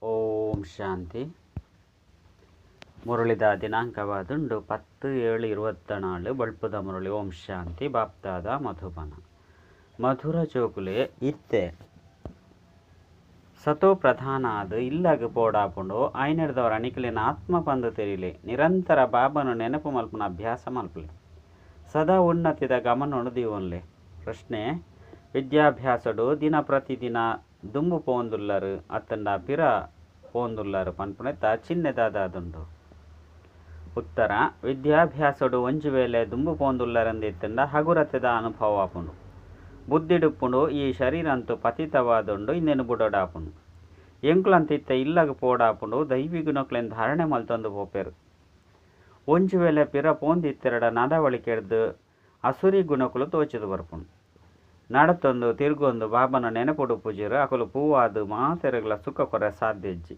ಓಂ ಶಾಂತಿ. ಮುರಳಿದ ದಿನಾಂಕವಾದುಂಡು 10/7/24 ಬಳ್ಪದ ಮುರಳಿ. ಓಂ ಶಾಂತಿ. ಬಾಪ್ತಾದ ಮಧುಬನ. ಮಧುರ ಜೋಕುಲೆ ಇತ್ತೆ ಸತೋ ಪ್ರಧಾನ ಆದ್ ಇಲ್ಲಗ್ ಪೋಡಾಪುಂಡು. ಆಯ್ನೆಡ್ದವರ ನಿಕ್ಲೆನ ಆತ್ಮ ಪಂದು ತೆರಿಲೆ. ನಿರಂತರ ಬಾಬನು ನೆನಪು ಮಲ್ಪುನ ಅಭ್ಯಾಸ ಮಲ್ಪುಲೆ. ಸದಾ ಉನ್ನತಿದ ಗಮನೊಡು ದೀವೊನ್ಲೆ. ಪ್ರಶ್ನೆ: ವಿದ್ಯಾಭ್ಯಾಸಡು ದಿನ ಪ್ರತಿದಿನ ದುಂಬು ಪೋಂದುಲ್ಲರು ಅತ್ತಂಡ ಪಿರ ಪೋಂದುಲ್ಲರು ಪನ್ಪುನೆತ್ತ ಚಿಹ್ನೆ ದಾದಾದುಂಡು? ಉತ್ತರ: ವಿದ್ಯಾಭ್ಯಾಸಡು ಒಂಜಿ ವೇಳೆ ದುಂಬು ಪೋಂದುಲ್ಲರಂದಿತ್ತಂಡ ಹಗುರತೆದ ಅನುಭವ ಆಪುಂಡು. ಬುದ್ಧಿಡುಪ್ಪುಂಡು ಈ ಶರೀರಂತು ಪತಿತವಾದುಂಡು ಇಂದೆನು ಬುಡೊಡಾಪುಂಡು. ಎಂಕುಲಂತ ಇತ್ತ ಇಲ್ಲಗ್ ಪೋಡಾಪುಂಡು. ದೈವಿ ಗುಣಕ್ಲೆನ್ ಧಾರಣೆ ಮಲ್ತೊಂದು ಪೋಪೆರು. ಒಂಜಿ ವೇಳೆ ಪಿರ ಪೋಂದಿತ್ತೆರಡ ನಡವಳಿಕೆಡ್ದು ಅಸುರಿ ಗುಣಕುಲು ತೋಚಿದು ಬರ್ಪುಂಡು. ನಡತೊಂದು ತಿರ್ಗೊಂದು ಬಾಬನ ನೆನಪುಡು ಪೂಜೆರು ಅಕುಲು ಪೂವಾದು ಮಾತೆರೆಗ್ಲ ಸುಖ ಕೊರೆ ಸಾಧ್ಯ ಇಜ್ಜಿ.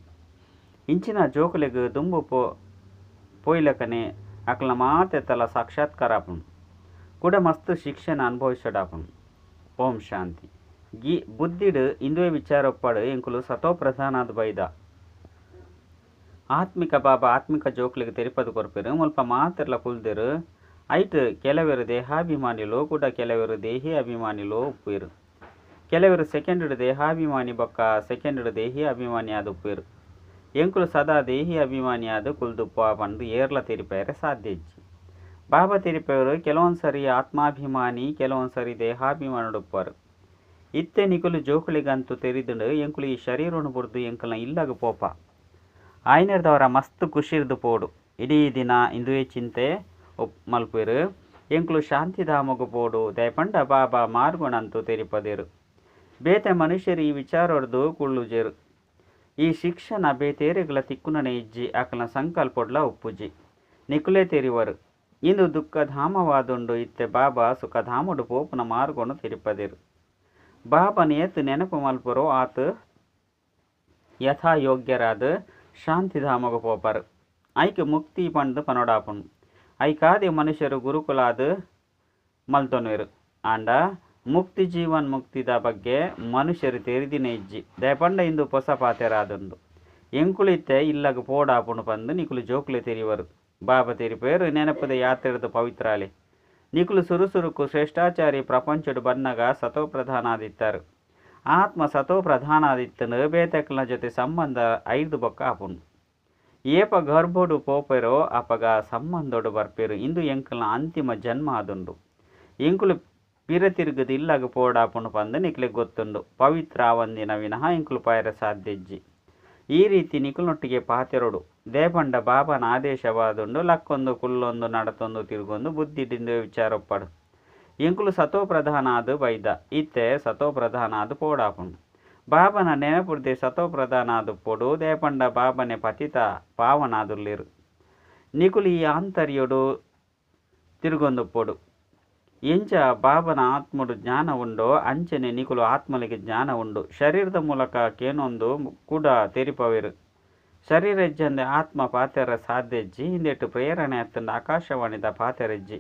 ಇಂಚಿನ ಜೋಕುಲೆಗ್ ದುಂಬು ಪೋಯ್ಲಕನೆ ಅಕಲ್ನ ಮಾತೆತ್ತಲ ಸಾಕ್ಷಾತ್ಕಾರ ಆಪುಂಡು. ಕೂಡ ಮಸ್ತ್ ಶಿಕ್ಷಣ ಅನುಭವಿಸೋಡಾಪುಂಡು. ಓಂ ಶಾಂತಿ. ಗಿ ಬುದ್ಧಿಡ್ ಇಂದುವೆ ವಿಚಾರೊಪ್ಪಡು ಎಂಕುಲು ಸತೋ ಪ್ರಧಾನಾದ ಬೈದ. ಆತ್ಮಿಕ ಬಾಬಾ ಆತ್ಮಿಕ ಜೋಕುಲೆಗ್ ತೆರಿಪದು ಕೊರ್ಪೆರು. ಮುಲ್ಪ ಮಾತೆರ್ಲ ಕುಲ್ದೆರು. ಐಟ್ ಕೆಲವೆರು ದೇಹಾಭಿಮಾನಿಲು ಕೂಡ ಕೆಲವೆರು ದೇಹಿ ಅಭಿಮಾನಿಲು ಉಪ್ಪುವೆರು. ಕೆಲವೆರು ಸೆಕೆಂಡ್ ದೇಹಾಭಿಮಾನಿ ಬೊಕ್ಕ ಸೆಕೆಂಡ್ ದೇಹಿ ಅಭಿಮಾನಿ ಆದ್ ಉಪ್ಪುವೆರು. ಎಂಕುಲು ಸದಾ ದೇಹಿ ಅಭಿಮಾನಿ ಆದ್ ಕುಲ್ದುಪ್ಪ ಪಂದು ಏರ್ಲ ತೆರಿಪೆರೆ ಸಾಧ್ಯ ಇಜ್ಜಿ. ಬಾಬಾ ತೆರಿಪೆವರು ಕೆಲವೊಂದು ಸರಿ ಆತ್ಮಾಭಿಮಾನಿ ಕೆಲವೊಂದು ಸರಿ ದೇಹಾಭಿಮಾನುಡುಪ್ಪರು. ಇತ್ತೆ ನಿಕುಲು ಜೋಕುಲೆಗಂತೂ ತೆರಿದುಂಡು ಎಂಕುಲು ಈ ಶರೀರನು ಬುಡ್ದು ಎಂಕಲ್ನ ಇಲ್ಲಗ್ ಪೋಪ. ಆಯ್ನೆಡ್ದವರ ಮಸ್ತ್ ಖುಷಿರ್ದು ಪೋಡು. ಇಡೀ ದಿನ ಇಂದುವೆ ಚಿಂತೆ ಮಲ್ಪುವೆರು. ಎಂಕುಲು ಶಾಂತಿಧಾಮಗ್ ಪೋಡು. ದಯಪಂಡ ಬಾಬಾ ಮಾರ್ಗಣಂತೂ ತೆರಿಪದೇರು. ಬೇತೆ ಮನುಷ್ಯರು ಈ ವಿಚಾರೊಡ್ದು ಕುಳ್ಳುಜೆರು. ಈ ಶಿಕ್ಷಣ ಬೇತೇರೆಗ್ಲ ತಿಕ್ಕುನನೆ ಇಜ್ಜಿ. ಅಕಲ್ನ ಸಂಕಲ್ಪೊಡ್ಲ ಉಪ್ಪುಜಿ. ನಿಕುಲೇ ತೆರಿವರು. ಇಂದು ದುಃಖಧಾಮವಾದುಂಡು. ಇತ್ತೆ ಬಾಬಾ ಸುಖಧಾಮಡು ಪೋಪುನ ಮಾರ್ಗನು ತೆರಿಪದೇರು. ಬಾಬನ ಏತ್ ನೆನಪು ಮಲ್ಪುರೋ ಆತ್ ಯಥಾಯೋಗ್ಯರಾದ ಶಾಂತಿಧಾಮಗ್ ಪೋಪರು. ಐಕ್ ಮುಕ್ತಿ ಪಂದು ಪನೊಡಾಪುಂಡು. ಐಕಾದಿ ಮನುಷ್ಯರು ಗುರುಕುಲಾದ ಮಲ್ತೊನ್ವೆರು. ಆಂಡ ಮುಕ್ತಿ ಜೀವನ್ ಮುಕ್ತಿದ ಬಗ್ಗೆ ಮನುಷ್ಯರು ತೆರಿದಿನ ಇಜ್ಜಿ. ದಯಪಂಡ ಇಂದು ಪೊಸ ಪಾತೆರಾದುಂಡು. ಎಂಕುಲು ಇತ್ತೆ ಇಲ್ಲಗ್ ಪೋಡಾಪುಂಡು ಪಂದು ನಿಕುಲು ಜೋಕುಲೆ ತೆರಿವರು. ಬಾಬಾ ತೆರಿಪೇರು ನೆನಪುದ ಯಾತ್ರೆಡ್ದು ಪವಿತ್ರಾಲೆ. ನಿಕುಲು ಸುರುಸುರುಕು ಶ್ರೇಷ್ಠಾಚಾರಿ ಪ್ರಪಂಚಡು ಬನ್ನಗ ಸತೋ ಪ್ರಧಾನಾದಿತ್ತಾರೆ. ಆತ್ಮ ಸತೋ ಪ್ರಧಾನಾದಿತ್ತನು ಬೇತೆಕ್ಲನ ಜೊತೆ ಸಂಬಂಧ ಐದು ಬೊಕ್ಕ ಆಪುಂಡು. ಏಪ ಗರ್ಭೋಡು ಪೋಪೆರೋ ಅಪಗ ಸಂಬಂಧೋಡು ಬರ್ಪೆರು. ಇಂದು ಎಂಕಲ್ನ ಅಂತಿಮ ಜನ್ಮ ಆದುಂಡು. ಎಂಕುಲು ಪಿರ ತಿರುಗದು ಇಲ್ಲಗ್ ಪೋಡಾಪುಂಡು ಪಂದು ನಿಕ್ಲೆಗ್ ಗೊತ್ತುಂಡು. ಪವಿತ್ರ ಆವಂದಿನ ವಿನಃ ಎಂಕುಲು ಪಾಯರೆ ಸಾಧ್ಯ ಇಜ್ಜಿ. ಈ ರೀತಿ ನಿಕುಲ್ನೊಟ್ಟಿಗೆ ಪಾತೆರೊಡು. ದೇಪಂಡ ಬಾಬನ ಆದೇಶವಾದುಂಡು. ಲಕ್ಕೊಂದು ಕುಲ್ಲೊಂದು ನಡತೊಂದು ತಿರುಗೊಂದು ಬುದ್ಧಿಡಿಂದು ವಿಚಾರೊಪ್ಪಡು. ಎಂಕುಲು ಸತೋ ಪ್ರಧಾನ ಆದ್ ಬೈದ. ಇತ್ತೆ ಸತೋ ಪ್ರಧಾನ ಆದ್ ಪೋಡಾಪುಂಡು. ಬಾಬನ ನೆನಪುರ್ದೆ ಸತೋ ಪ್ರಧಾನ ಆದ್ ಪೋಡು. ದೇಪಂಡ ಬಾಬನೆ ಪತಿತ ಪಾವನಾದುಲ್ಲೇರು. ನಿಕುಲು ಈ ಆಂತರ್ಯೋಡು ತಿರುಗೊಂದು ಪೋಡು. ಎಂಚ ಬಾಬನ ಆತ್ಮಡು ಜ್ಞಾನ ಉಂಡೋ ಅಂಚನೆ ನಿಕುಲು ಆತ್ಮಲಿಗೆ ಜ್ಞಾನ ಉಂಡು. ಶರೀರದ ಮೂಲಕ ಕೇನೊಂದು ಕೂಡ ತೆರಿಪವೇರು. ಶರೀರ ಇಜ್ಜಂದೆ ಆತ್ಮ ಪಾತೆರ ಸಾಧ್ಯ ಇಜ್ಜಿ. ಹಿಂದೆಟ್ಟು ಪ್ರೇರಣೆ ಅತ್ತಂಡ ಆಕಾಶವಾಣಿದ ಪಾತೆರಜ್ಜಿ.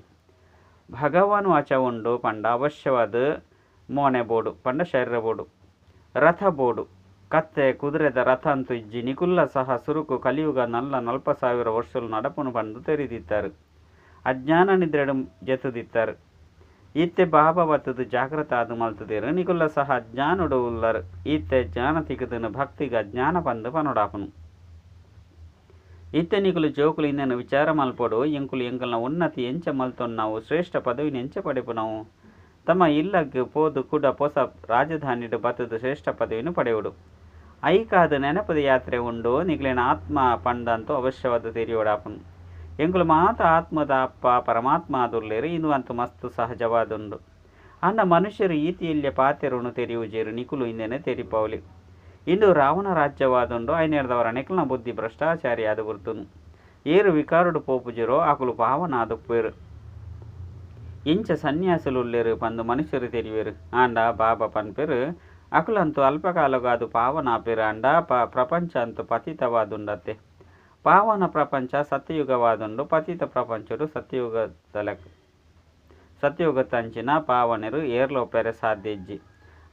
ಭಗವಾನ್ ವಾಚ ಉಂಡು ಪಂಡ ಅವಶ್ಯವಾದ ಮೋನೆ ಬೋಡು ಪಂಡ ಶರೀರ ಬೋಡು ರಥ ಬೋಡು. ಕತ್ತೆ ಕುದುರೆದ ರಥ ಅಂತೂ ಇಜ್ಜಿ. ನಿಕುಲ್ಲ ಸಹ ಸುರುಕು ಕಲಿಯುಗ ನಲ್ಲ 40,000 ವರ್ಷಲು ನಡಪುನು ಪಂದು ತೆರಿದಿತ್ತಾರೆ. ಅಜ್ಞಾನ ನಿದ್ರೆಡು ಜೆತುದಿತ್ತಾರೆ. ಇತ್ತೆ ಬಾಬಾ ಬತ್ತದು ಜಾಗೃತ ಆದ್ ಮಲ್ತದೇರು. ನಿಕುಲ್ಲ ಸಹ ಅಜ್ಞಾನಡು ಉಲ್ಲರು. ಇತ್ತೆ ಜ್ಞಾನ ತಿಕ್ಕುದನು ಭಕ್ತಿಗ ಅಜ್ಞಾನ ಪಂದು ಪನೊಡಾಪುನು. ಇತ್ತೆ ನಿಕುಲು ಜೋಕುಲು ಇಂದೆನು ವಿಚಾರ ಮಲ್ಪೊಡು. ಎಂಕುಲು ಎಂಕಲ್ನ ಉನ್ನತಿ ಎಂಚ ಮಲ್ತೊನ್ನಾವು, ಶ್ರೇಷ್ಠ ಪದವಿನ ಎಂಚ ಪಡೆಪುನವು. ತಮ್ಮ ಇಲ್ಲಗ್ ಪೋದು ಕೂಡ ಪೊಸ ರಾಜಧಾನಿಡು ಬತ್ತದು ಶ್ರೇಷ್ಠ ಪದವಿನ ಪಡೆಯುಡು. ಐಕಾದ ನೆನಪದ ಯಾತ್ರೆ ಉಂಡು. ನಿಕ್ಲೆನ ಆತ್ಮ ಪಂದಂತೂ ಅವಶ್ಯವಾದ ತೆರಿಯೋಡಾಪುನು. ಎಂಕುಲು ಮಾತ ಆತ್ಮದ ಅಪ್ಪ ಪರಮಾತ್ಮ ಆದುಲ್ಲೇರು. ಇಂದು ಅಂತೂ ಮಸ್ತ್ ಸಹಜವಾದುಂಡು. ಅಂಡ ಮನುಷ್ಯರು ಈತಿಯಲ್ಯ ಪಾತೆರುನು ತೆರಿಯುಜೇರು. ನಿಕುಲು ಇಂದೆನೆ ತೆರಿಪೌಲಿ. ಇಂದು ರಾವಣ ರಾಜ್ಯವಾದುಂಡು. ಐನೆಡ್ದವರ ನಿಕ್ಲನ ಬುದ್ಧಿ ಭ್ರಷ್ಟಾಚಾರಿ ಆದ ಬುರ್ತುನು. ಏರು ವಿಕಾರುಡು ಪೋಪುಜೆರೋ ಅಕುಲು ಪಾವನಾದುಪ್ಪೇರು. ಎಂಚ ಸನ್ಯಾಸುಲು ಉಲ್ಲೇರು ಪಂದು ಮನುಷ್ಯರು ತೆರಿವೇರು. ಆಂಡ ಬಾಬಾ ಪನ್ಪೆರು ಅಕುಲಂತೂ ಅಲ್ಪಕಾಲಗಾದು ಪಾವನಾಪೆರು. ಅಂಡ ಪ್ರಪಂಚ ಅಂತೂ ಪತಿತವಾದುಂಡತ್ತೆ. ಪಾವನ ಪ್ರಪಂಚ ಸತ್ಯಯುಗವಾದುಂಡು. ಪತಿತ ಪ್ರಪಂಚಡು ಸತ್ಯಯುಗದ ಸತ್ಯಯುಗತಂಚಿನ ಪಾವನೆರು ಏರ್ಲೋಪೆರೆ ಸಾಧ್ಯ ಇಜ್ಜಿ.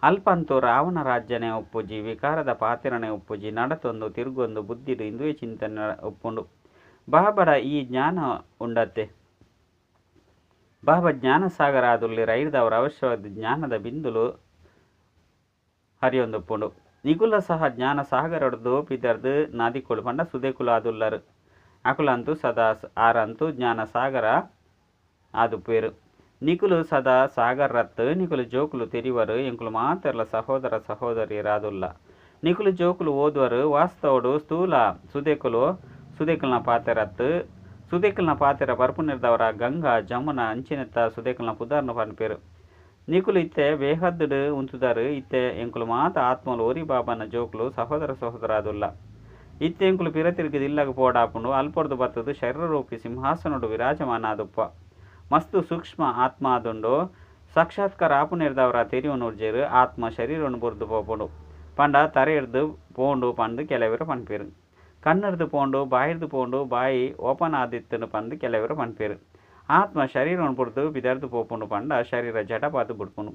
ಅಲ್ಪಂತೂ ರಾವಣ ರಾಜ್ಯನೇ ಒಪ್ಪುಜಿ, ವಿಕಾರದ ಪಾತಿರನೇ ಒಪ್ಪುಜಿ, ನಡತೊಂದು ತಿರುಗೊಂದು ಬುದ್ಧಿಡು ಇಂದುವೆ ಚಿಂತನೆ ಒಪ್ಪುಂಡು. ಬಾಬಡ ಈ ಜ್ಞಾನ ಉಂಡತ್ತೆ. ಬಾಬಾ ಜ್ಞಾನಸಾಗರ ಆದುಲ್ಲಿ ರೈಡ್ದವರ ಅವಶ್ಯವಾದ ಜ್ಞಾನದ ಬಿಂದುಲು ಹರಿಯೊಂದುಪ್ಪುಂಡು. ನಿಗುಲ ಸಹ ಜ್ಞಾನ ಸಾಗರಡ್ದು ಪಿದರ್ದು ನದಿಕುಳು ಪಂಡ ಸುದೆಕುಲು ಆದುಲ್ಲರು. ಅಕುಲಂತೂ ಸದಾ ಆರಂತೂ ಜ್ಞಾನ ಸಾಗರ ಆದುಪ್ಪೇರು. ನಿಕುಲು ಸದಾ ಸಾಗರತ್ತು ನಿಕುಲು ಜೋಕುಲು ತೆರಿವರು ಎಂಕುಲು ಮಾತೆರ್ಲ ಸಹೋದರ ಸಹೋದರಿಯರಾದುಲ್ಲ. ನಿಕುಲು ಜೋಕುಲು ಓದುವರು ವಾಸ್ತವಡು ಸ್ಥೂಲ ಸುದೆಕುಲು ಸುದೆಕುಲ್ನ ಪಾತೆರತ್ತು ಸುದೆಕುಲ್ನ ಪಾತೆರ ಬರ್ಪುನಿರ್ದವರ ಗಂಗಾ ಜಮುನಾ ಅಂಚಿನತ್ತ ಸುದೆಕುಲ್ನ ಪುದಾರ್ನ ಪನ್ಪೇರು. ನಿಕುಲು ಇತ್ತೆ ಬೇಹದ್ದುಡು ಉಂತುದಾರು. ಇತ್ತೆ ಎಂಕುಲು ಮಾತ ಆತ್ಮಲು ಒರಿ ಬಾಬನ ಜೋಕುಲು ಸಹೋದರ ಸಹೋದರಾದುಲ್ಲ. ಇತ್ತೆ ಎಂಕುಲು ಪಿರತಿರ್ಗಿದ ಇಲ್ಲಗ ಪೋಡಾಪುಂಡು. ಅಲ್ಪೊರ್ದು ಬತ್ತದು ಶರೀರರೂಪಿ ಸಿಂಹಾಸನಡು ವಿರಾಜಮಾನ ಆದುಪ್ಪ. ಮಸ್ತು ಸೂಕ್ಷ್ಮ ಆತ್ಮ ಆದುಂಡು. ಸಾಕ್ಷಾತ್ಕಾರ ಆಪುನಿರ್ದವರ ತೆರಿಯುನುರ್ಜೆರು ಆತ್ಮ ಶರೀರನು ಬುರ್ದು ಪೋಪುಂಡು ಪಂಡ ತರೆ ಹಿಡ್ದು ಪೋಂಡು ಪಂದು ಕೆಲವರು ಪನ್ಪೇರು. ಕಣ್ಣಿರ್ದು ಪೋಂಡು ಬಾಯಿರ್ದು ಪೋಂಡು ಬಾಯಿ ಓಪನ್ ಆದಿತ್ತುಂಡು ಪಂದು ಕೆಲವರು ಪನ್ಪೇರು. ಆತ್ಮ ಶರೀರವನ್ನು ಬುರ್ದು ಬಿದರ್ದು ಪೋಪುಂಡು ಪಂಡ ಶರೀರ ಜಡವಾದ ಬುಡ್ಪುಂಡು.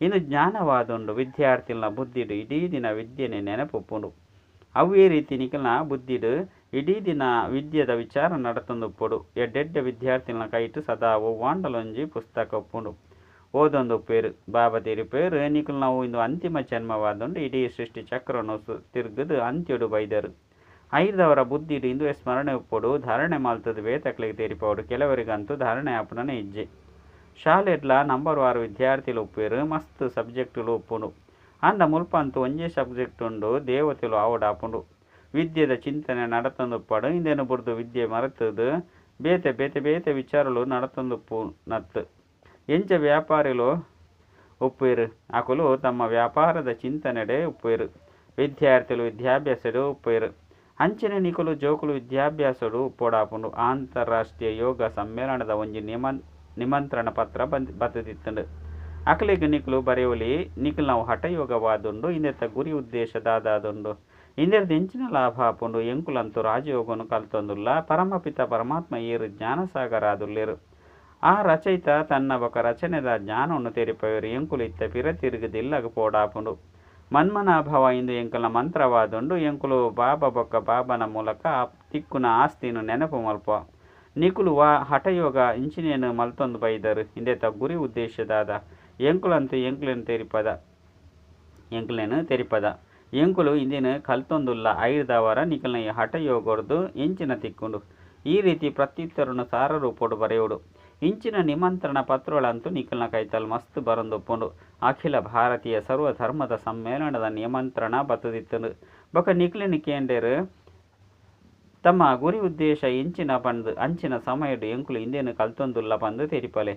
ಇನ್ನು ಜ್ಞಾನವಾದುಂಡು. ವಿದ್ಯಾರ್ಥಿಲ್ನ ಬುದ್ಧಿಡು ಇಡೀ ದಿನ ವಿದ್ಯೆನೆ ನೆನಪುಪ್ಪುಂಡು. ಅವೇ ರೀತಿ ನಿಕಲ್ನ ಬುದ್ಧಿಡು ಇಡೀ ದಿನ ವಿದ್ಯೆದ ವಿಚಾರ ನಡತೊಂದುಪ್ಪೊಡು. ಎಡ್ಡೆಡ್ಡೆ ವಿದ್ಯಾರ್ಥಿಲ್ನ ಕೈಟ್ ಸದಾ ಒವ್ವಾಂಡಲೊಂಜಿ ಪುಸ್ತಕ ಉಪ್ಪುಂಡು. ಓದೊಂದು ಉಪ್ಪೇರು. ಬಾಬಾ ತೆರಿಪೇರು ನಿಕಲ್ನವು ಇಂದು ಅಂತಿಮ ಜನ್ಮವಾದುಂಡು. ಇಡೀ ಸೃಷ್ಟಿ ಚಕ್ರನು ತಿರುಗದು ಅಂತ್ಯಡು ಬೈದರು. ಐದವರ ಬುದ್ಧಿಡು ಇಂದುವೆ ಸ್ಮರಣೆ ಉಪ್ಪೊಡು. ಧಾರಣೆ ಮಾಲ್ತದ ಬೇತಕ್ಲಿಗೆ ತೆರಿಪೋಡು. ಕೆಲವರಿಗಂತೂ ಧಾರಣೆ ಆಪುನನೇ ಇಜ್ಜಿ. ಶಾಲೆಡ್ಲ ನಂಬರ್ ವಾರು ವಿದ್ಯಾರ್ಥಿಲು ಉಪ್ಪೇರು. ಮಸ್ತ್ ಸಬ್ಜೆಕ್ಟುಲು ಉಪ್ಪುಂಡು. ಅಂಡ ಮುಲ್ಪ ಅಂತೂ ಒಂಜೇ ಸಬ್ಜೆಕ್ಟ್ ಉಂಡು. ದೇವತೆಲು ಆವಡಾಪುಂಡು. ವಿದ್ಯೆದ ಚಿಂತನೆ ನಡತೊಂದುಪ್ಪಡು. ಇಂದೇನು ಬುಡ್ದು ವಿದ್ಯೆ ಮರೆತದು ಬೇತೆ ಬೇತೆ ಬೇತೆ ವಿಚಾರಲು ನಡತೊಂದುಪ್ಪು ನತ್ತು. ಎಂಚ ವ್ಯಾಪಾರಿಲು ಉಪ್ಪೇರು ಅಕುಲು ತಮ್ಮ ವ್ಯಾಪಾರದ ಚಿಂತನೆಡೆ ಉಪ್ಪೇರು. ವಿದ್ಯಾರ್ಥಿಲು ವಿದ್ಯಾಭ್ಯಾಸಡು ಉಪ್ಪೇರು. ಅಂಚಿನ ನಿಕುಲು ಜೋಕುಲು ವಿದ್ಯಾಭ್ಯಾಸಡು ಉಪ್ಪೊಡಾಪುಂಡು. ಅಂತಾರಾಷ್ಟ್ರೀಯ ಯೋಗ ಸಮ್ಮೇಳನದ ಒಂಜಿ ನಿಮಂತ್ರಣ ಪತ್ರ ಬತ್ತದಿತ್ತುಂಡು. ಅಕಲೆಗ್ ನಿಕುಲು ಬರೆಯೋಲಿ. ನಿಕುಲ್ನವು ಹಠಯೋಗವಾದುಂಡು. ಇಂದೆತ್ತ ಗುರಿ ಉದ್ದೇಶ ದಾದಾದುಂಡು. ಇಂದೆರ್ದ್ ಎಂಚಿನ ಲಾಭ ಆಪುಂಡು. ಎಂಕುಲಂತೂ ರಾಜಯೋಗನು ಕಲ್ತೊಂದುಲ್ಲ. ಪರಮಪಿತ ಪರಮಾತ್ಮ ಏರು ಜ್ಞಾನಸಾಗರ ಆದುಲ್ಲೇರು. ಆ ರಚಯಿತ ತನ್ನ ಬೊಕ ರಚನೆದ ಜ್ಞಾನವನ್ನು ತೆರಿಪವೇರು. ಎಂಕುಲು ಇತ್ತ ಪಿರ ತಿರುಗುದಿಲ್ಲಗ ಪೋಡಾಪುಂಡು. ಮನ್ಮನಾಭವ ಇಂದು ಎಂಕಲ್ನ ಮಂತ್ರವಾದುಂಡು. ಎಂಕುಲು ಬಾಬಾ ಬೊಕ್ಕ ಬಾಬನ ಮೂಲಕ ತಿಕ್ಕುನ ಆಸ್ತಿನು ನೆನಪು ಮಲ್ಪ. ನಿಕುಲು ವಾ ಹಠಯೋಗ ಇಂಚಿನೇನು ಮಲ್ತೊಂದು ಬೈದರು. ಇಂದೆತ್ತ ಗುರಿ ಉದ್ದೇಶ ದಾದ. ಎಂಕುಲಂತೂ ಎಂಕ್ಲೆನ್ ತೆರಿಪದ ಎಂಕ್ಲೆನ್ ತೆರಿಪದ. ಎಂಕುಲು ಇಂದಿನ ಕಲ್ತೊಂದುಲ್ಲ. ಐರ್ದವರ ನಿಕಲ್ನ ಈ ಹಠಯೋಗರ್ದು ಎಂಚಿನ ತಿಕ್ಕುಂಡು. ಈ ರೀತಿ ಪ್ರತ್ಯುತ್ತರನು ಸಾರ ರೂಪೋಡು ಬರೆಯೋಡು. ಇಂಚಿನ ನಿಮಂತ್ರಣ ಪತ್ರಗಳಂತೂ ನಿಕಲ್ನ ಕೈತಲ್ ಮಸ್ತ್ ಬರೊಂದುಪ್ಪುಂಡು. ಅಖಿಲ ಭಾರತೀಯ ಸರ್ವಧರ್ಮದ ಸಮ್ಮೇಳನದ ನಿಮಂತ್ರಣ ಬತ್ತದಿತ್ತುಂಡು. ಬೊಕ ನಿಕ್ಲೆನ್ ಕೇಂಡೇರು ತಮ್ಮ ಗುರಿ ಉದ್ದೇಶ ಎಂಚಿನ ಪಂದು ಅಂಚಿನ ಸಮಯಡು ಎಂಕುಲು ಇಂದೇನು ಕಲ್ತೊಂದುಲ್ಲ ಪಂದು ತೆರಿಪಲೆ.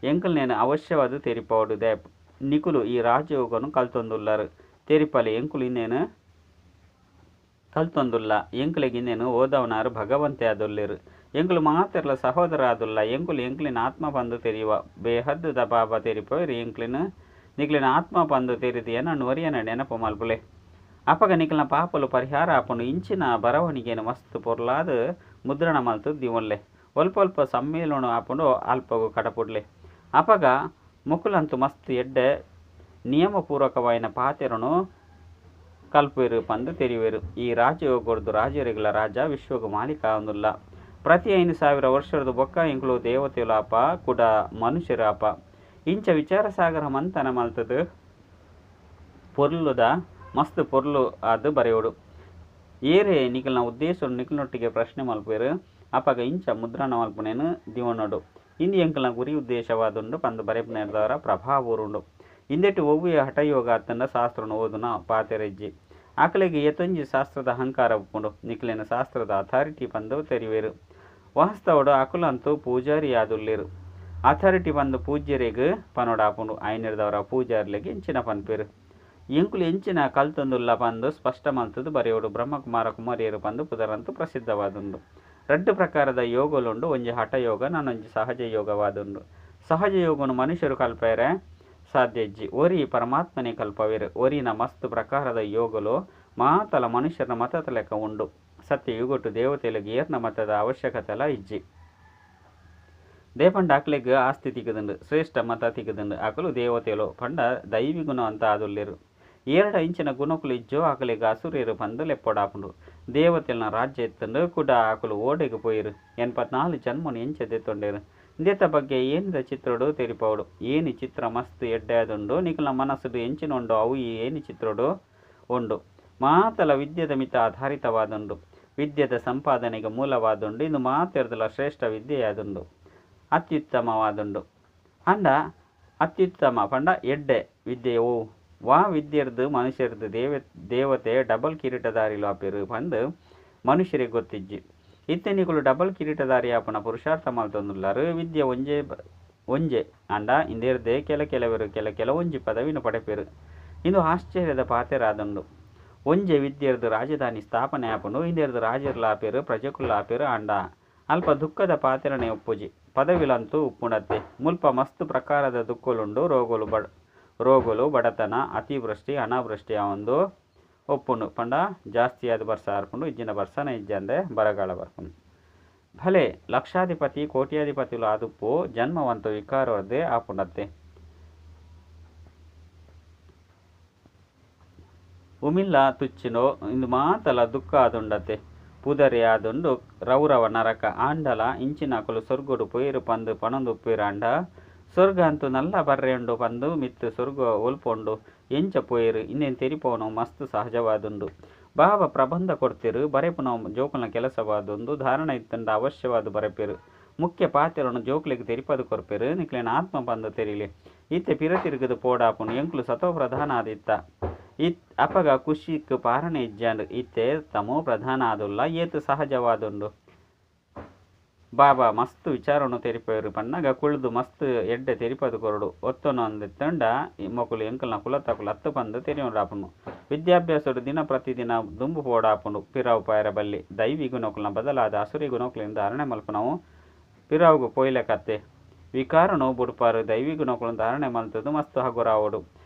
ಎಂಕುಲ್ನೇನು ಅವಶ್ಯವಾದ ತೆರಿಪೋಡು. ನಿಕುಲು ಈ ರಾಜಯೋಗನು ಕಲ್ತೊಂದುಲ್ಲರು ತೆರಿಪಲೆ. ಎಂಕುಲು ಇನ್ನೇನು ಕಲ್ತೊಂದುಲ್ಲ. ಎಂಕುಲೆಗ್ ಇನ್ನೇನು ಓದವನಾರು ಭಗವಂತೆ ಆದುಲ್ಲೇರು. ಎಂಕುಲು ಮಾತೆರ್ಲ ಸಹೋದರ ಆದುಲ್ಲ. ಎಂಕುಲು ಎಂಕ್ಲಿನ ಆತ್ಮ ಪಂದು ತೆರಿಯುವ. ಬೇಹದ್ದುದ ಬಾಬಾ ತೆರಿಪೋರು. ಎಂಕ್ಲಿನ ನಿಕ್ಲಿನ ಆತ್ಮ ಪಂದು ತೆರಿದು ಏನನ್ನು ಒರಿಯನ ನೆನಪು ಮಲ್ಪುಲೆ. ಅಪಗ ನಿಕ್ಲಿನ ಪಾಪಲು ಪರಿಹಾರ ಆಪುಂಡು. ಇಂಚಿನ ಬರವಣಿಗೆನು ಮಸ್ತ್ ಪೊರ್ಲಾದ ಮುದ್ರಣ ಮಲ್ತು ದಿವೊನ್ಲೆ. ಒಲ್ಪ ಒಲ್ಪ ಸಮ್ಮೇಳನ ಆಪುಂಡು ಅಲ್ಪಗು ಕಡಪುಡ್ಲೆ. ಅಪಗ ಮುಕುಲಂತು ಮಸ್ತ್ ಎಡ್ಡೆ ನಿಯಮಪೂರ್ವಕವಾಯಿನ ಪಾತೆರನು ಕಲ್ಪೇರು ಪಂದು ತೆರಿವೇರು. ಈ ರಾಜಯೋಗರ್ದು ರಾಜರಿಗಳ ರಾಜ ವಿಶ್ವಗು ಮಾಲೀಕ ಆವೊಂದುಲ್ಲ. ಪ್ರತಿ 5000 ವರ್ಷದ ಬೊಕ್ಕ ಎಂಕುಲು ದೇವತೆಲಾಪ ಕುಡ ಮನುಷ್ಯರಾಪ. ಇಂಚ ವಿಚಾರ ಸಾಗರ ಮಂಥನ ಮಲ್ತದು ಪೊರ್ಲುದ ಮಸ್ತ್ ಪೊರ್ಲು ಆದ್ ಬರೆಯೋಡು. ಏರೇ ನಿಕಲ್ನ ಉದ್ದೇಶ ನಿಕಲ್ನೊಟ್ಟಿಗೆ ಪ್ರಶ್ನೆ ಮಲ್ಪೇರು. ಅಪಗ ಇಂಚ ಮುದ್ರಣ ಮಲ್ಪುನೇನು ದಿವೊನೊಡು. ಇಂದು ಎಂಕಲ್ನ ಗುರಿ ಉದ್ದೇಶವಾದುಂಡು ಪಂದು ಬರೆಪುನೇರ್ದವರ ಪ್ರಭಾವ ಊರುಂಡು. ಇಂದೆಟ್ ಒವ್ವೇ ಹಠಯೋಗ ಅತ್ತಂಡ ಶಾಸ್ತ್ರನು ಓದುನ ಪಾತೆರೆಜ್ಜಿ. ಆಕಲೆಗ್ ಏತೊಂಜಿ ಶಾಸ್ತ್ರದ ಅಹಂಕಾರ ಉಪ್ಪುಂಡು. ನಿಕ್ಲೆನ ಶಾಸ್ತ್ರದ ಅಥಾರಿಟಿ ಪಂದು ತೆರಿವೇರು. ವಾಸ್ತವಡು ಅಕುಲಂತೂ ಪೂಜಾರಿ ಆದುಲ್ಲೇರು. ಅಥಾರಿಟಿ ಪಂದು ಪೂಜ್ಯರೆಗ್ ಪನೊಡಾಪುಂಡು. ಐನೆರ್ದವರ ಪೂಜಾರ್ಲೆಗ್ ಎಂಚಿನ ಪನ್ಪೇರು. ಎಂಕುಲು ಎಂಚಿನ ಕಲ್ತೊಂದುಲ್ಲ ಪಂದು ಸ್ಪಷ್ಟ ಮಲ್ತದು ಬರೆಯೋಡು. ಬ್ರಹ್ಮಕುಮಾರ ಕುಮಾರಿಯರು ಪಂದು ಪುದರಂತೂ ಪ್ರಸಿದ್ಧವಾದುಂಡು. ರಡ್ಡು ಪ್ರಕಾರದ ಯೋಗಲುಂಡು. ಒಂಜಿ ಹಠಯೋಗ ನಾನೊಂಜಿ ಸಹಜ ಯೋಗವಾದುಂಡು. ಸಹಜ ಯೋಗನು ಮನುಷ್ಯರು ಕಲ್ಪೇರೆ ಸಾಧ್ಯ ಇಜ್ಜಿ. ಒರಿ ಪರಮಾತ್ಮನೇ ಕಲ್ಪವೇರು. ಒರಿನ ಮಸ್ತ್ ಪ್ರಕಾರದ ಯೋಗಲು ಮಾತಲ ಮನುಷ್ಯರ ಮತದ ಲೆಕ್ಕ ಉಂಡು. ಸತ್ಯ ಯುಗೊಟ್ಟು ದೇವತೆಗಳಿಗೆ ಏರ್ನ ಮತದ ಅವಶ್ಯಕತೆಲ ಇಜ್ಜಿ. ದೇಪಂಡ ಅಕ್ಲೆಗ್ ಆಸ್ತಿ ತಿಕ್ಕುದುಂಡು, ಶ್ರೇಷ್ಠ ಮತ ತಿಕ್ಕುದುಂಡು. ಅಕುಲು ದೇವತೆಲು ಪಂಡ ದೈವಿ ಗುಣ ಅಂತ ಆದುಲ್ಲೆರು. ಏರಡ ಇಂಚಿನ ಗುಣಕುಲು ಇಜ್ಜೋ ಅಕಲೆಗ್ ಅಸುರೇರು ಪಂದ್ ಲೆಪ್ಪೊಡಾಪುಂಡು. ದೇವತೆಲ್ನ ರಾಜ್ಯ ಇತ್ತುಂಡು ಕುಡ ಅಕುಲು ಓಡೆಗ್ ಪೋಯಿರು. 84 ಜನ್ಮನು ಎಂಚ ದೆತ್ತೊಂಡೆರು. ಇಂದೆತ ಬಗ್ಗೆ ಏನಿದ ಚಿತ್ರೊಡು ತೆರಿಪಾವೊಡು. ಏನಿ ಚಿತ್ರ ಮಸ್ತ್ ಎಡ್ಡೆ ಆದುಂಡು. ನಿಕಲ್ನ ಮನಸ್ಸುಡು ಎಂಚಿನ ಉಂಡೋ ಅವು ಈ ಏನಿ ಚಿತ್ರೊಡು ಉಂಡು. ಮಾತಲ ವಿದ್ಯೆದ ಮಿತ್ತ್ ಆಧಾರಿತವಾದುಂಡು. ವಿದ್ಯೆದ ಸಂಪಾದನೆಗೆ ಮೂಲವಾದುಂಡು. ಇಂದು ಮಾತೆರ್ದಲ ಶ್ರೇಷ್ಠ ವಿದ್ಯೆಯಾದುಂಡು, ಅತ್ಯುತ್ತಮವಾದುಂಡು. ಅಂಡ ಅತ್ಯುತ್ತಮ ಪಂಡ ಎಡ್ಡೆ ವಿದ್ಯೆ ಓ ವಾ ವಿದ್ಯೆರ್ದು ಮನುಷ್ಯರ್ದು ದೇವತೆ ಡಬಲ್ ಕಿರೀಟಧಾರಿಲು ಆಪೆರು ಪಂದ್ ಮನುಷ್ಯರಿಗೆ ಗೊತ್ತಿಜ್ಜಿ. ಇತ್ತೆ ನಿಕುಲು ಡಬಲ್ ಕಿರೀಟಧಾರಿ ಆಪುನ ಪುರುಷಾರ್ಥ ಮಲ್ತೊಂದುಲ್ಲಾರು. ವಿದ್ಯೆ ಒಂಜೇ ಒಂಜೇ ಅಂಡ ಇಂದೆರ್ದೆ ಕೆಲ ಕೆಲವರು ಕೆಲ ಕೆಲವೊಂಜಿ ಪದವಿನ ಪಡೆಪೆರು. ಇಂದು ಆಶ್ಚರ್ಯದ ಪಾತೆರಾದುಂಡು. ಒಂಜೆ ವಿದ್ಯೆರ್ದು ರಾಜಧಾನಿ ಸ್ಥಾಪನೆ ಆಪುಂಡು. ಇಂದೆರ್ದು ರಾಜರ್ಲ ಆಪೆರು, ಪ್ರಜೆಕುಲ್ಲ ಆಪೆರು. ಆಂಡ ಅಲ್ಪ ದುಃಖದ ಪಾತೆರಣೆ ಉಪ್ಪುಜಿ, ಪದವಿಲಂತೂ ಉಪ್ಪುಂಡತ್ತೆ. ಮುಲ್ಪ ಮಸ್ತ್ ಪ್ರಕಾರದ ದುಃಖಲುಂಡು. ರೋಗಲು, ಬಡತನ, ಅತಿವೃಷ್ಟಿ, ಅನಾವೃಷ್ಟಿ ಆವೊಂದು ಉಪ್ಪುಂಡು. ಪಂಡ ಜಾಸ್ತಿಯಾದ ಬರ್ಸ ಆರ್ಪುಂಡು, ಇಜ್ಜಿನ ಬರ್ಸನ ಇಜ್ಜಂದೆ ಬರಗಾಲ ಬರ್ಪುಂಡು. ಭಲೆ ಲಕ್ಷಾಧಿಪತಿ ಕೋಟ್ಯಾಧಿಪತಿಲು ಆದುಪ್ಪು ಜನ್ಮವಂತ ವಿಕಾರವರ್ದೇ ಆಪುಂಡತ್ತೆ. ಉಮಿಲ್ಲ ತುಚ್ಚಿನೋ ಇಂದು ಮಾತಲ ದುಃಖ ಆದುಂಡತ್ತೆ. ಪುದರೆ ಆದುಂಡು ರೌರವ ನರಕ. ಆಂಡಲ ಇಂಚಿನಕುಲು ಸ್ವರ್ಗೋಡು ಪೊಯಿರು ಪಂದು ಪಣೊಂದು ಉಪ್ಪೇರು. ಆಂಡ ಸ್ವರ್ಗ ಅಂತೂ ನಲ್ಲ ಬರ್ರೆ ಉಂಡು ಪಂದು ಮಿತ್ತು ಸ್ವರ್ಗ ಒಲ್ಪೊಂಡು ಎಂಚ ಪೋಯಿರು ಇಂದೇನು ತೆರಿಪೋನು ಮಸ್ತ್ ಸಹಜವಾದುಂಡು. ಬಾಬಾ ಪ್ರಬಂಧ ಕೊಡ್ತಿರು, ಬರೆಪುನ ಜೋಕುಲ್ನ ಕೆಲಸವಾದುಂಡು. ಧಾರಣ ಇತ್ತಂಡ ಅವಶ್ಯವಾದ ಬರೆಪೇರು. ಮುಖ್ಯ ಪಾತ್ರವನ್ನು ಜೋಕ್ಲೆಗ್ ತೆರಿಪದು ಕೊರ್ಪೇರು. ನಿಕ್ಲೆನ ಆತ್ಮ ಬಂದು ತೆರಿಲಿ. ಇತ್ತೆ ಪಿರ ತಿರುಗದು ಪೋಡಾಪುನು. ಎಂಕ್ಲು ಸತೋ ಪ್ರಧಾನ ಆದಿತ್ತ ಇತ್ ಅಪಗ ಖುಷಿಕ್ ಪಾರಣೆ ಇಜ್ಜಾಂಡ್. ಇತ್ತೆ ತಮೋ ಪ್ರಧಾನ ಆದುಲ್ಲ, ಏತು ಸಹಜವಾದುಂಡು. ಬಾಬಾ ಮಸ್ತ್ ವಿಚಾರವನ್ನು ತೆರಿಪೇರು ಪನ್ನಗ ಕುಳ್ದು ಮಸ್ತ್ ಎಡ್ಡೆ ತೆರಿಪದು ಕೊರಡು. ಒತ್ತೊನು ಅಂದಿತ್ತಂಡ ಮೊಕುಲು ಎಂಕಲ್ನ ಕುಲತಕುಲು ಅತ್ತು ಪಂದು ತೆರಿಯೊಡಾಪುಂಡು. ವಿದ್ಯಾಭ್ಯಾಸಡು ದಿನ ಪ್ರತಿದಿನ ದುಂಬು ಪೋಡಾಪುಂಡು. ಪಿರಾವು ಪಾಯರ ಬಲ್ಲಿ. ದೈವಿ ಗುಣಕುಲ್ನ ಬದಲಾದ ಅಸುರಿ ಗುಣಕುಲಿಂದ ಧಾರಣೆ ಮಲ್ಪುನವು ಪಿರಾವುಗು ಪೋಯ್ಲೆಕತ್ತೆ. ವಿಕಾರನು ಬುಡ್ಪಾರು. ದೈವಿ ಗುಣಕುలను ಧಾರಣೆ ಮಲ್ತದು ಮಸ್ತ್ ಹಗುರಾವೊಡು.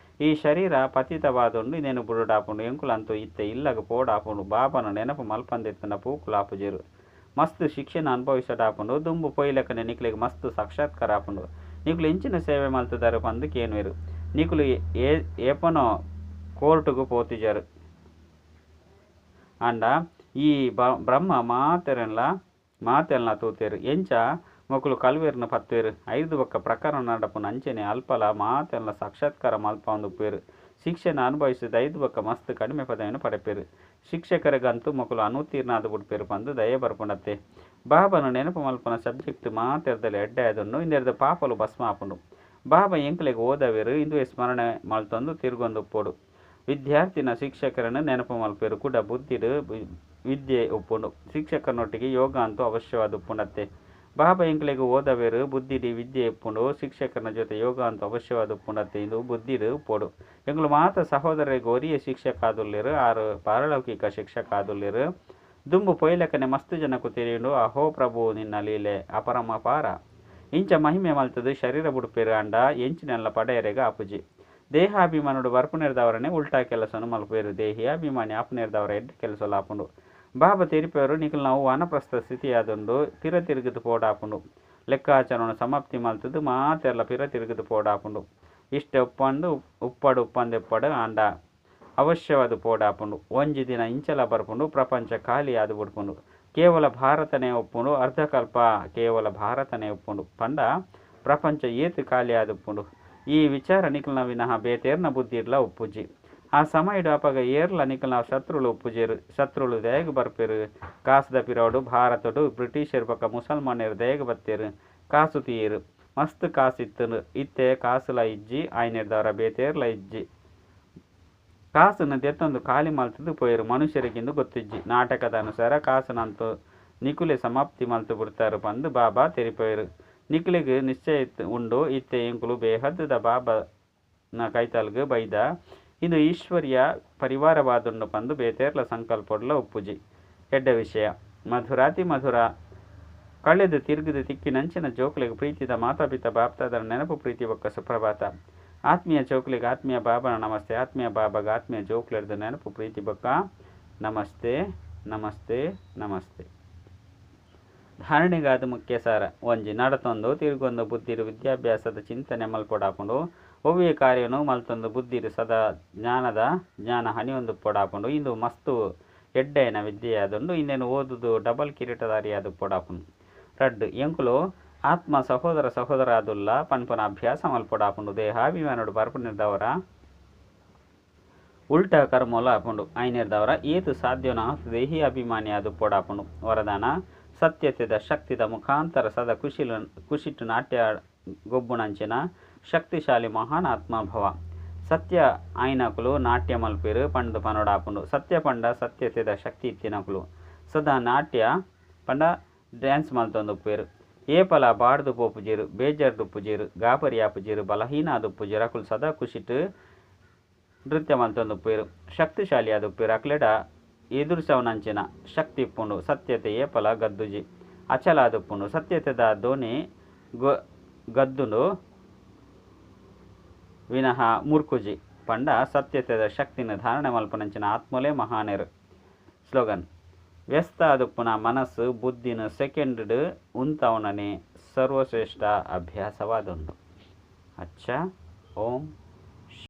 ಈ ಶರೀರ ಪತಿತವಾದುಂಡು, ಇನ್ನೇನು ಬುಡುಡಾಪುಂಡು. ಎಂಕುಲಂತೂ ಇತ್ತೆ ಇಲ್ಲಗ ಪೋಡಾಪುಂಡು. ಬಾಬನ ನೆನಪು ಮಲ್ಪಂದಿತ್ತಂಡ ಪೂಕುಲಾಪುಜೆರು. ಮಸ್ತ್ ಶಿಕ್ಷಣ ಅನುಭವಿಸಡಾಪುಂಡು. ದುಂಬು ಪೊಯ್ಲೆಕನೆ ನಿಕ್ಲೆಗ್ ಮಸ್ತ್ ಸಾಕ್ಷಾತ್ಕಾರ ಆಪುಂಡು. ನಿಕುಲು ಎಂಚಿನ ಸೇವೆ ಮಲ್ತದಾರು ಪಂದು ಕೇನುವೆರು. ನಿಕುಲು ಏಪನೋ ಕೋರ್ಟುಗು ಪೋತಿಜರು. ಆಂಡ ಈ ಬ್ರಹ್ಮ ಮಾತೆಲ್ನ ತೂತೇರು. ಎಂಚ ಮೊಕುಲು ಕಲ್ವೇರ್ನ ಪತ್ತೇರು. ಐದು ಬೊಕ್ಕ ಪ್ರಕರಣ ನಡಪುನ ಅಂಚನೆ ಅಲ್ಪಲ ಮಾತೆಲ್ಲ ಸಾಕ್ಷಾತ್ಕಾರ ಮಲ್ಪೊಂದು ಉಪ್ಪೇರು. ಶಿಕ್ಷಣ ಅನುಭವಿಸಿದ ಐದು ಬೊಕ್ಕ ಮಸ್ತ್ ಕಡಿಮೆ ಪದವಿಯನ್ನು ಪಡೆಪೇರು. ಶಿಕ್ಷಕರಿಗಂತೂ ಮೊಕುಲು ಅನುತ್ತೀರ್ಣಾದ ಬಿಡ್ಪೇರು ಪಂದು ದಯೆ ಬರ್ಪುಂಡತ್ತೆ. ಬಾಬನ ನೆನಪು ಮಲ್ಪುನ ಸಬ್ಜೆಕ್ಟ್ ಮಾತೆರ್ದಲ್ಲಿ ಎಡ್ಡೆ ಆದುಂಡು. ಇಂದೆರ್ದ ಪಾಪಲು ಭಸ್ಮ ಆಪುಂಡು. ಬಾಬಾ ಎಂಕ್ಲೆಗ್ ಓದವೇರು. ಇಂದುವೆ ಸ್ಮರಣೆ ಮಲ್ತೊಂದು ತಿರ್ಗೊಂದು ಉಪ್ಪೊಡು. ವಿದ್ಯಾರ್ಥಿನ ಶಿಕ್ಷಕರನ್ನು ನೆನಪು ಮಲ್ಪೇರು. ಕೂಡ ಬುದ್ಧಿಡು ವಿದ್ಯೆ ಉಪ್ಪುಂಡು. ಶಿಕ್ಷಕರನೊಟ್ಟಿಗೆ ಯೋಗ ಅಂತೂ ಅವಶ್ಯವಾದ ಉಪ್ಪುಂಡತ್ತೆ. ಬಾಬಾ ಎಂಕ್ಲೆಗ್ ಓದವೇರು. ಬುದ್ಧಿಡಿ ವಿದ್ಯೆ ಉಪ್ಪುಂಡು. ಶಿಕ್ಷಕರನ ಜೊತೆ ಯೋಗ ಅಂತೂ ಅವಶ್ಯವಾದ ಉಪ್ಪುಂಡತ್ತೆ. ಇಂದು ಬುದ್ಧಿಡು ಉಪ್ಪೊಡು. ಎಂಕ್ಲು ಮಾತ ಸಹೋದರರಿಗೆ ಒರಿಯೇ ಶಿಕ್ಷಕ ಆದುಲ್ಲೆರು. ಆರು ಪಾರಲೌಕಿಕ ಶಿಕ್ಷಕ ಆದುಲ್ಲೆರು. ದುಂಬು ಪೊಯ್ಲೆಕನೆ ಮಸ್ತ್ ಜನಕು ತೆರಿಯುಂಡು. ಅಹೋ ಪ್ರಭು ನಿನ್ನ ಲೀಲೆ ಅಪರಮಪಾರ. ಇಂಚ ಮಹಿಮೆ ಮಲ್ತದು ಶರೀರ ಬುಡ್ಪೇರು. ಅಂಡ ಎಂಚಿನೆಲ್ಲ ಪಡೆಯರೆಗ ಆಪುಜಿ. ದೇಹಾಭಿಮಾನುಡು ಬರ್ಪುನೆರ್ದವರನೆ ಉಲ್ಟಾ ಕೆಲಸನು ಮಲ್ಪೇರು. ದೇಹಿಯಾಭಿಮಾನಿ ಆಪುನೆರ್ದವರ ಎಡ್ಡೆ ಕೆಲಸ ಆಪುಂಡು. ಬಾಬಾ ತೆರಿಪೇರು ನಿಕುಲು ನಾವು ವಾನಪ್ರಸ್ಥ ಸ್ಥಿತಿಯಾದುಂಡು. ಪಿರ ತಿರುಗದು ಪೋಡಾಪುಂಡು. ಲೆಕ್ಕಾಚಾರವನ್ನು ಸಮಾಪ್ತಿ ಮಲ್ತದು ಮಾತೆಲ್ಲ ಪಿರ ತಿರುಗದು ಪೋಡಾಪುಂಡು. ಇಷ್ಟ ಉಪ್ಪಂದು ಉಪ್ಪಡು ಉಪ್ಪಂದೆಪ್ಪಡು ಆಂಡ ಅವಶ್ಯವಾದ ಪೋಡಾಪುಂಡು. ಒಂಜಿ ದಿನ ಇಂಚಲ ಬರ್ಪುಂಡು. ಪ್ರಪಂಚ ಖಾಲಿ ಆದು ಬಿಡ್ಪುಂಡು. ಕೇವಲ ಭಾರತನೇ ಉಪ್ಪುಂಡು. ಅರ್ಧಕಲ್ಪ ಕೇವಲ ಭಾರತನೇ ಉಪ್ಪುಂಡು. ಪಂಡ ಪ್ರಪಂಚ ಏತು ಖಾಲಿ ಆದುಪ್ಪುಂಡು. ಈ ವಿಚಾರ ನಿಕಲ್ನ ವಿನಃ ಬೇತೇರ್ನ ಬುದ್ಧಿ ಇಡ್ಲ ಉಪ್ಪುಜಿ. ಆ ಸಮಯಡು ಅಪಗ ಏರ್ಲ ನಿಕಲ್ನ ಶತ್ರುಳು ಉಪ್ಪುಜೇರು. ಶತ್ರುಳು ದಯಗ್ ಬರ್ಪೇರು. ಕಾಸುದ ಪಿರೋಡು ಭಾರತಡು ಬ್ರಿಟಿಷರ್ ಬೊಕ್ಕ ಮುಸಲ್ಮಾನರು ದಯಗ್ ಬತ್ತೇರು. ಕಾಸು ತೀಯರು. ಮಸ್ತ್ ಕಾಸು ಇತ್ತನು. ಇತ್ತೆ ಕಾಸುಲ ಇಜ್ಜಿ, ಆಯ್ನೆರ್ದವರ ಬೇತೇರ್ಲ ಇಜ್ಜಿ. ಕಾಸನ್ನು ದೆತ್ತೊಂದು ಖಾಲಿ ಮಲ್ತದು ಪೋಯರು. ಮನುಷ್ಯರಿಗಿಂದು ಗೊತ್ತಿಜ್ಜಿ. ನಾಟಕದ ಅನುಸಾರ ಕಾಸುನಂತೂ ನಿಕುಲೆ ಸಮಾಪ್ತಿ ಮಲ್ತು ಬಿಡ್ತಾರು ಪಂದು ಬಾಬಾ ತೆರಿಪೋಯರು. ನಿಕುಲೆಗ್ ನಿಶ್ಚಯ ಉಂಡು. ಇತ್ತೆ ಎಂಕುಲು ಬೇಹದ್ದದ ಬಾಬನ ಕೈತಲ್ಗ್ ಬೈದ. ಇದು ಈಶ್ವರ್ಯ ಪರಿವಾರವಾದುಂಡು ಪಂದು ಬೇತೇರ್ಲ ಸಂಕಲ್ಪಡ್ಲ ಉಪ್ಪುಜಿ. ಎಡ್ಡೆ ವಿಷಯ. ಮಧುರಾತಿ ಮಧುರ ಕಳೆದು ತಿರುಗಿದು ತಿಕ್ಕಿನಂಚಿನ ಜೋಕುಲೆಗ್ ಪ್ರೀತಿದ ಮಾತಾಪಿತ ಬಾಪ್ತಾದರ ನೆನಪು ಪ್ರೀತಿ ಬೊಕ್ಕ ಸುಪ್ರಭಾತ. ಆತ್ಮೀಯ ಜೋಕುಲೆಗ್ ಆತ್ಮೀಯ ಬಾಬನ ನಮಸ್ತೆ. ಆತ್ಮೀಯ ಬಾಬಾಗ ಆತ್ಮೀಯ ಜೋಕುಲೆರ್ದು ನೆನಪು ಪ್ರೀತಿ ಬೊಕ್ಕ ನಮಸ್ತೆ ನಮಸ್ತೆ ನಮಸ್ತೆ. ಧಾರಣೆಗಾದ್ ಮುಖ್ಯ ಸಾರ. ಒಂಜಿ, ನಡತೊಂದು, ತಿರುಗೊಂದು ಬುದ್ಧಿಡ್ ವಿದ್ಯಾಭ್ಯಾಸದ ಚಿಂತನೆ ಮಲ್ಪೊಡಾಪುಂಡು. ಒವ್ವೇ ಕಾರ್ಯನು ಮಲ್ತೊಂದು ಬುದ್ಧಿಡ್ ಸದಾ ಜ್ಞಾನದ ಜ್ಞಾನ ಹನಿಯೊಂದು ಪೊಡಾಪುಂಡು. ಇಂದು ಮಸ್ತು ಎಡ್ಡೈನ ವಿದ್ಯೆಯಾದುಂಡು. ಇಂದೆನ್ ಓದುದು ಡಬಲ್ ಕಿರೀಟಧಾರಿಯಾದ್ ಪೊಡಾಪುಂಡು. ರಡ್ಡ್, ಎಂಕುಲು ಆತ್ಮ ಸಹೋದರ ಸಹೋದರಾದುಲ್ಲ ಪನ್ಪುನ ಅಭ್ಯಾಸ ಮಲ್ಪೊಡಾಪುಂಡು. ದೇಹಾಭಿಮಾನಡು ಬರ್ಪುನಿರ್ದವರ ಉಲ್ಟಾ ಕರ್ಮೋಲ ಆಪುಂಡು. ಐನೆರ್ದವರ ಏತ್ ಸಾಧ್ಯನೋ ಆತ್ ದೇಹಿ ಅಭಿಮಾನಿಯಾದ್ ಪೊಡಾಪುಂಡು. ವರದಾನ, ಸತ್ಯತೆದ ಶಕ್ತಿದ ಮುಖಾಂತರ ಸದಾ ಖುಷಿಲು ಖುಷಿಟ್ ನಾಟ್ಯ ಗೊಬ್ಬುನಂಚಿನ ಶಕ್ತಿಶಾಲಿ ಮಹಾನ್ ಆತ್ಮ ಭವ. ಸತ್ಯ ಆಯಿನಕುಲು ನಾಟ್ಯ ಮಲ್ಪೆರ್ ಪಂದ್ ಪನೊಡಾಪುಂಡು. ಸತ್ಯ ಪಂಡ ಸತ್ಯತೆದ ಶಕ್ತಿ ಇತ್ತಿನಕುಲು ಸದಾ ನಾಟ್ಯ ಪಂಡ ಡ್ಯಾನ್ಸ್ ಮಲ್ತೊಂದುಪ್ಪುವೆರ್. ಏಪಲ ಬಾಡ್ದ್ ಪೋಪುಜೆರ್, ಬೇಜಾರ್ಡ್ ಉಪ್ಪುಜೆರ್, ಗಾಬರಿ ಆಪುಜೆರ್, ಬಲಹೀನ ಆದುಪ್ಪುಜೆರ್. ಅಕುಲು ಸದಾ ಖುಷಿಟ್ ನೃತ್ಯ ಮಲ್ತೊಂದುಪ್ಪುವೆರ್. ಶಕ್ತಿಶಾಲಿ ಆದುಪ್ಪುವೆರ್. ಅಕ್ಲೆಡ ಎದುರಿಸವನಂಚಿನ ಶಕ್ತಿ ಇಪ್ಪುಂಡು. ಸತ್ಯತೆ ಏಪಲ ಗದ್ದುಜಿ, ಅಚಲ ಆದುಪ್ಪುಂಡು. ಸತ್ಯತೆದ ದೋಣಿ ಗದ್ದುಂಡು ವಿನಃ ಮುರ್ಕುಜಿ ಪಂಡ ಸತ್ಯತೆದ ಶಕ್ತಿನ ಧಾರಣೆ ಮಲ್ಪುನಂಚಿನ ಆತ್ಮಲೇ ಮಹಾನೆರ್. ಸ್ಲೋಗನ್, ವ್ಯಸ್ತ ಆದುಪ್ಪುನ ಮನಸ್ಸು ಬುದ್ಧಿನ ಸೆಕೆಂಡ್ ಉಂತಾವನನೆ ಸರ್ವಶ್ರೇಷ್ಠ ಅಭ್ಯಾಸವಾದುಂಡು. ಅಚ್ಚ, ಓಂ.